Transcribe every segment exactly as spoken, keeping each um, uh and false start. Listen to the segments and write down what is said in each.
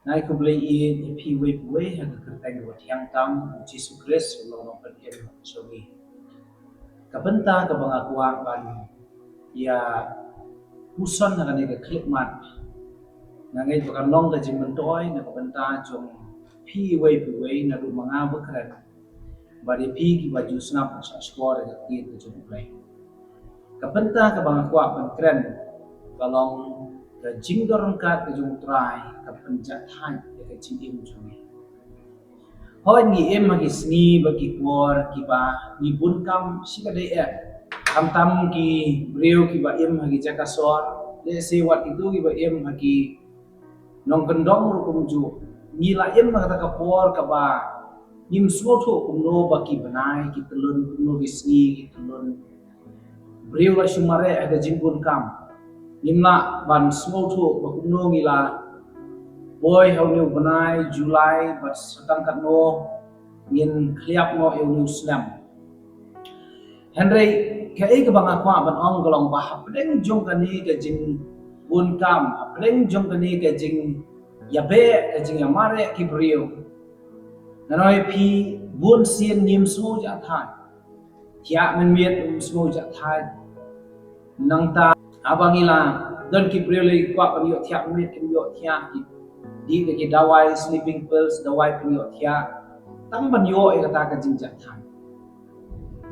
Ngai khublei ïa phi uwei pa uwei ha ka kyrteng kaba thiang tam u Jisu Khrist, u long nongpynim jong ngi. Ka bynta kaba nga kwah ban ïa puson ha kane ka khyllipmat, nga ngeit ba kan long ka jingmyntoi na ka bynta jong phi uwei pa uwei, naduh ma nga ba kren bad ïa phi kiba ju sngap sha shkor ïa ka ktien ka jong U Blei. Ka bynta kaba nga kwah ban kren ka long ka jingdon ryngkat ka jong U Trai ka pynjahthait ïa ka jingim jong ngi. Hooid, ngi im ha ki sngi bad ki por kiba ngi bun kam shikatdei eh. Khamtam ki briew kiba im ha ki jaka sor, lehse wat kito kiba im ha ki nongkyndong ruh kumjuh, ngi la im ha kata ka por kaba ngim sngewthuh kumno ba ki bnai ki tyllun, kumno ki sngi ki tyllun. Briew la shu mareh ha ka jingbun kam. Ngim lah ban sngewthuh ba kumno ngi la poi ha une u bnai July bad sa tang katno ngin khliap noh ïa une u snem. Hynrei kaei kaba nga kwah ban ong ka long ba hapdeng jong kane ka jingbun kam, hapdeng jong kane ka jingïabeh, ka jingïamareh ki briew, nga ong ïa phi, bun sien ngim sngewjahthait. Thiah mynmiet ngim sngewjahthait. Nangta haba ngi la don ki briew lei kwah ban ïoh thiah mynmiet, kim ïoh thiah, ki dih da ki dawai sleeping pills, dawai pynïoh thiah, tang ban ïoh ïa kata ka jingjahthait.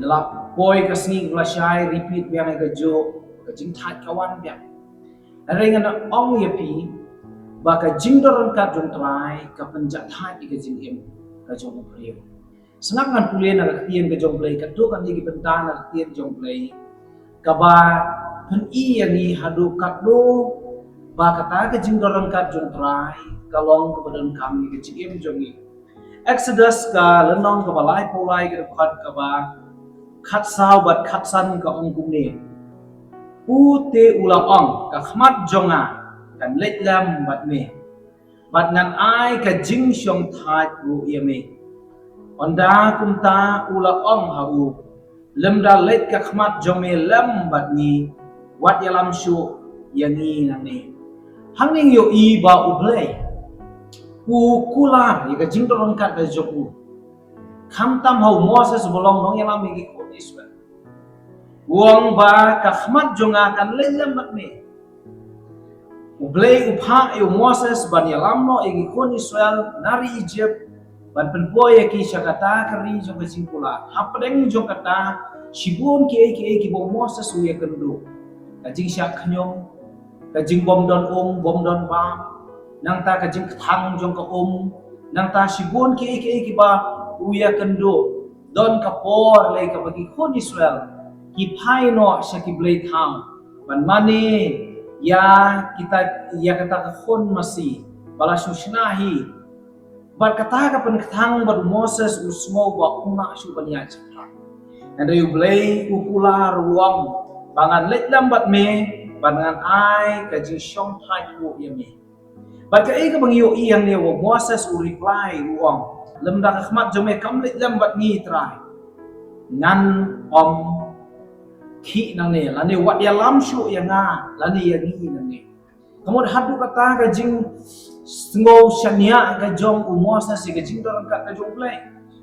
Lada la poi ka sngi kaba la shai, repeat biang ïa kajuh, ka jingthait ka wan biang. Hynrei ngan ong ïa phi ba ka jingdon ryngkat jong U Trai ka pynjahthait ïa ka jingim ka jong u briew. Sngap ngan pule na ka ktien ka jong U Blei, katto katne ki bynta na ka ktien jong U Blei, kaba pyni ïa ngi haduh katno ba kata ka jingdon ryngkat jong U Trai ka long kaba donkam ïa ka jingim jong ngi. Exodus ka lynnong kaba laiphew lai, ka dkhot kaba khatsaw bad khatsan ka ong kumne: U te u la ong, ka khmat jong nga kan leit lem bad me, bad ngan ai ka jingshongthait ruh ïa me. Ynda kumta u la ong ha u, lymda leit ka khmat jong me lem bad ngi, wat ïalam shuh ïa ngi nangne. Hangne ngi ïohi ba U Blei u kular ïa ka jingdon ryngkat ka jong u. Khamtam ha u Moses uba long nongïalam ïa ki khun Israel, u ong ba ka khmat jong nga kan leit lem bad me. U Blei u phah ïa u Moses ban ïalam noh ïa ki khun Israel na ri Egypt, ban pynpoi ïa ki sha kata ka ri jong ka jingkular. Hapdeng jong kata, shibun kiei kiei kiba u Moses u ïakynduh. Ka jingshah khñium, ka jingbym don um bym don bam, nangta ka jingkthang jong ka um, nangta shibun kiei kiei kiba u ïakynduh. Don ka por lei kaba ki khun Israel ki phai noh sha ki blei thaw ban mane ïa kita, ïa kata ka khun masi ba la shu shna hi. Bad kata ka pynkthang bad u Moses u sngew ba um lah shuh ban ïaid shaphrang. Hynrei U Blei u kular, u ong ba ngan leit lem bad me, bad ngan ai ka jingshongthait ruh ïa me. Bad kaei kaba ngi ïohi hangne, u Moses u reply, u ong, lymda ka khmat jong me kam leit lem bad ngi Trai, ngan ym khih nangne, lane wat ïalam shuh ïa nga lane ïa ngi nangne. Ka mut haduh kata ka jingsngew shaniah ka jong u Moses ïa ka jingdon ryngkat ka jong U Blei.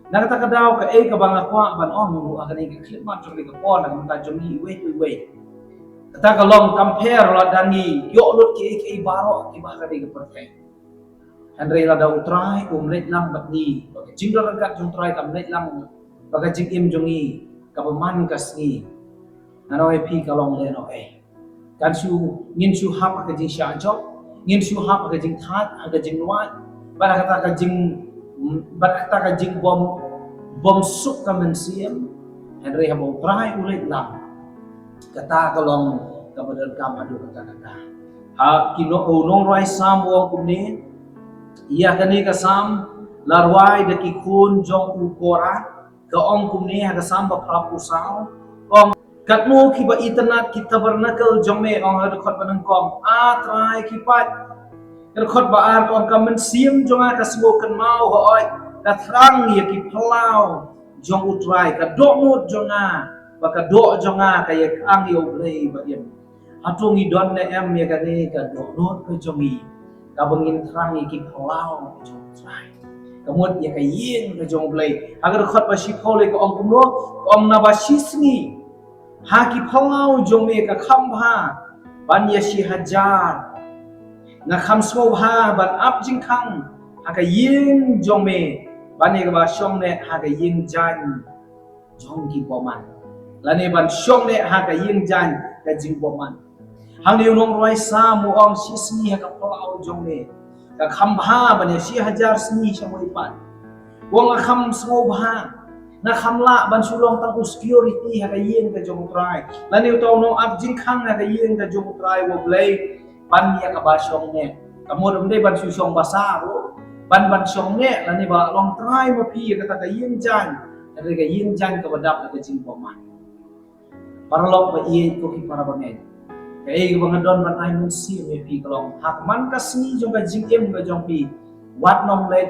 Na kata ka daw kaei kaba nga kwah ban ong ruh ha kane ka khyllipmat jong kane ka por na ka bynta jong ngi iwei pa iwei, kata ka long, compare lada ngi ïoh lut kiei kiei baroh kiba ha kane ka pyrthei, hynrei lada U Trai um leit lang bad ngi, ba ka jingdon ryngkat jong U Trai kam leit lang bad ka jingim jong ngi, kaba man ka sngi, ngan ong ïa phi ka long lehnohei. Kan shu, ngin shu hap ha ka jingshah jop, ngin shu hap ha ka jingthait, ha ka jingwad, bad ha kata ka jing, bad ha kata ka jingbym, bym suk ka mynsiem. Hynrei haba U Trai u leit lang, kata ka long kaba donkam haduh katta katta. Ha, ki no-, u nongrwai Salm u ong kumne ïa kane ka Salm, la rwai da ki khun jong u Korah. Ka ong kumne ha ka Salm ba phra phew saw, ka ong, katno kiba itynnad ki tabernacle jong me, ong ha dkhot ba nyngkong, A Trai, ki pait. Ka dkhot ba ar ka ong, ka mynsiem jong nga ka sngewkynmaw hooid, ka thrang ïa ki phyllaw jong U Trai. Ka dohnud jong nga bad ka doh jong nga ka ïa-ang ïa U Blei ba im. Hato ngi don ne em ïa kane ka dohnud ka jong ngi? Kaba ngin thrang ïa ki phyllaw ka jong U Trai. Ka mut ïa ka ïing ka jong U Blei. Ha ka dkhot ba shiphew lei ka ong kumno, ka ong naba shi sngi ha ki phyllaw jong me ka kham bha ban ïa shi hajar. Nga kham sngewbha ban ap jingkhang ha ka ïing jong me ban ïa kaba shong neh ha ka ïing jaiñ jong ki bymman. Lane ban shong neh ha ka ïing jaiñ ka jingbymman. Hangne u nongrwai Salm u ong shi sngi ha ka phyllaw jong me ka kham bha ban ïa shi hajar sngi sha mui pat. U ong nga kham sngewbha, nga kham lah ban shu long tang u security ha ka ïing ka jong U Trai. Lane uta u nongap jingkhang ha ka ïing ka jong U Trai U Blei ban ïa kaba shong neh. Ka mut ym dei ban shu shong basa ruh, ban ban shong neh lane ba long trai ma phi ïa kata ka ïing jaiñ. Hynrei ka ïing jaiñ kaba dap da ka jingbymman. Paralok ba ïeit, ko ki para bangeit, kaei kaba nga don ban ai mynsiem ïa phi ka long ha ka man ka sngi jong ka jingim ka jong phi, wat nym leit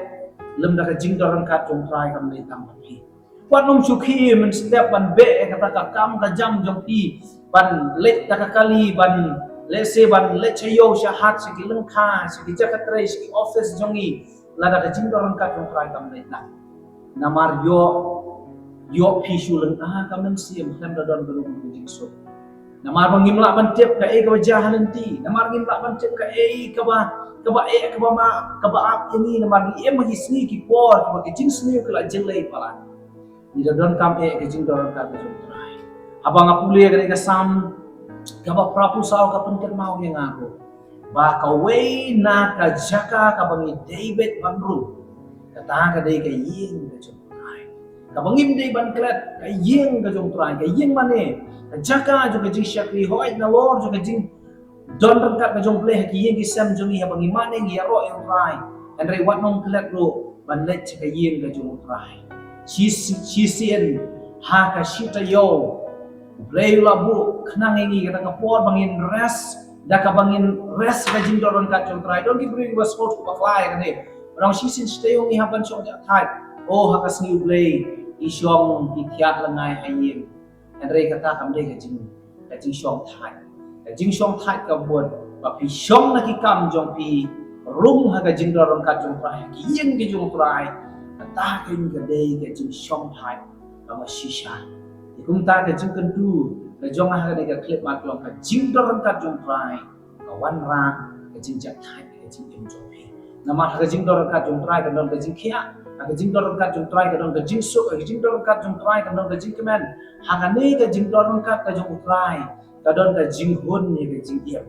lymda ka jingdon ryngkat jong U Trai kam leit tang bad phi. Wat nym shu khie mynstep ban beh ïa kata ka kam ka jam jong phi, ban leit da ka kali, ban leit sha, ban leit sha ïew sha hat, sha ki lyngkha, sha ki jaka trei, sha ki office jong ngi, lada ka jingdon ryngkat jong U Trai kam leit tang. Namar ïoh, ïoh phi shu lynga ka mynsiem khlem da don ka lum ka jingsuk. Namar ba ngim lah ban tip kaei kaba jia ha lynti. Namar ngim lah ban tip kaei kaba, kaba eh, kaba ma, kaba ap ïa ngi. Namar ngi im ha ki sngi ki por kaba ki jingsniew ki la jyllei palat. Ngi da donkam eh ka jingdon ryngkat ka jong U Trai. Haba nga pule kane ka Salm kaba phraphew saw ka pynkynmaw ïa nga ruh ba kawei na ka jaka kaba ngi dei beit ban rung, kata ka dei ka ïing ka jong U Trai. Kaba ngim dei ban klet, ka ïing ka jong U Trai, ka ïing mane, ka jaka jong ka jingshakri, hooid nalor jong ka jingdon ryngkat ka jong U Blei ha ki ïing ki sem jong ngi, haba ngi mane ngi ïaroh ïa U Trai. Hynrei wat nym klet ruh ban leit sha ka ïing ka jong U Trai. Shi, shisien ha ka shi taïew U Blei u la buh khnang ïa ngi kata ka por ba ngin rest, da kaba ngin rest ka jingdon ryngkat jong U Trai. Don ki briew kiba sngewthuh bakla ïa kane. Ba dang shisien shi taïew ngi hap ban shong jah thait. Oh, ha ka sngi U Blei ki shong ki thiah lyngngai ha ïing. Hynrei kata kam dei ka jing, ka jingshong thait. Ka jingshong thait ka mut ba phi shong na ki kam jong phi, rung ha ka jingdon ryngkat jong U Trai, ha ki ïing ki jong U Trai. Kata ka dei ka jingshong thait kaba shisha. Te kumta ka jingkyntu ka jong nga ha kane ka khyllipmat ka long ka jingdon ryngkat jong U Trai ka wanrah ka jingjah thait ka jingim jong phi. Namar ha ka jingdon ryngkat jong U Trai ka don ka jingkhiah, ha ka jingdon ryngkat jong U Trai ka don ka jingsuk, ha ka jingdon ryngkat jong U Trai ka don ka jingkmen. Ha kane ka jingdon ryngkat ka jong U Trai ka don ka jinghun ïa ka jingim.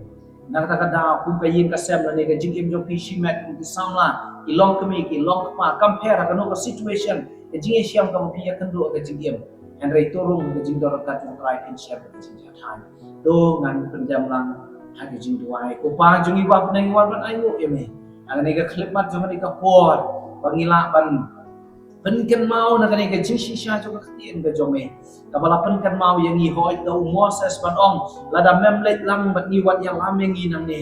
Na kata ka daw kum ka ïing ka sem lane ka jingim jong phi shimet kum ki samla, ki long kmie, ki long kpa, kam pher ha kano ka situation, ka jingïashem kaba phi ïakynduh ka jingim. Hynrei to rung ka jingdon ryngkat jong U Trai phin shem ka jingjah thait. To ngan pyndem lang ha ka jingduwai. Ko Pa jong ngi ba ha bneng, ngi wan ban ainguh ïa me ha kane ka khyllipmat jong kane ka por ba ngi lah ban pynkynmaw na kane ka jingshisha jong ka ktien ka jong me, kaba la pynkynmaw ïa ngi hooid da u Moses ban ong, lada mem leit lang bad ngi, wat ïalam ïa ngi nangne.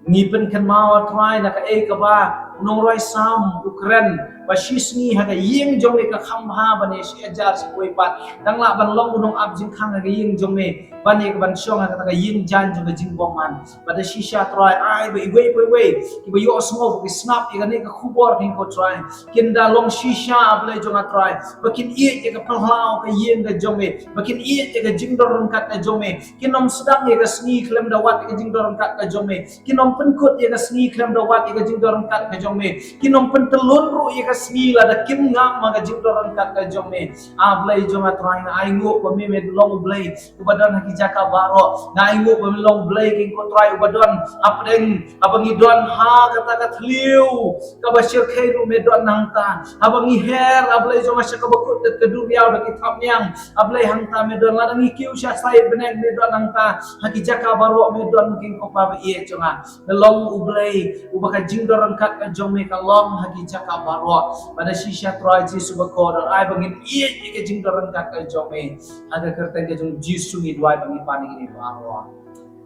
Ngi pynkynmaw, ah Trai, na kaei kaba u nongrwai Salm u kren, ba shi sngi ha ka ïing jong me ka kham bha ban ïa shi hajar shi kawei pat. Dang lah ban long u nongap jingkhang ha ka ïing jong me ban ïa ka ban shong ha kata ka ïing jaiñ jong ka jingbymman. Bad da shisha, Trai, ai ba iwei pa iwei kiba ïohsngew, ki sngap ïa kane ka khubor, ko Trai, kin da long shisha, ah Blei jong nga, Trai, ba kin ïeit ïa ka phyllaw ka ïing ka jong me, ba kin ïeit ïa ka jingdon ryngkat ka jong me. Kin ym sdang ïa ka sngi khlem da wad ïa ka jingdon ryngkat ka jong me. Kin ym pynkut ïa ka sngi khlem da wad ïa ka jingdon ryngkat ka jong me. Kin ym pyntyllun ruh ïa ka sngi lada kim ngam ha ka jingdon ryngkat ka jong me. Ah Blei jong nga, Trai, nga ainguh ba me, me long U Blei uba don ha ki jaka baroh. Nga ainguh ba me long U Blei, ko Trai, uba don hapdeng, haba ngi don ha kata ka thliew kaba shyrkhei ruh me don nangta. Haba ngi her, ah Blei jong nga, sha kaba kut da ka duriaw da ki thapniang, ah Blei, hangta me don. Lada ngi kiew sha sait bneng, me don nangta. Ha ki jaka baroh me don, ko Pa ba ïeit jong nga. Me long U Blei uba ka jingdon ryngkat ka jong me ka long ha ki jaka baroh. Bad da shisha, Trai Jisu bakordor, ai ba ngin ïeit ïa ka jingdon ryngkat ka jong me. Ha ka kyrteng ka jong U Jisu ngi duwai bad ngi pan ïa kine baroh.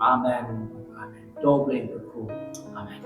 Amen. Amen. To U Blei un kyrkhu. Amen.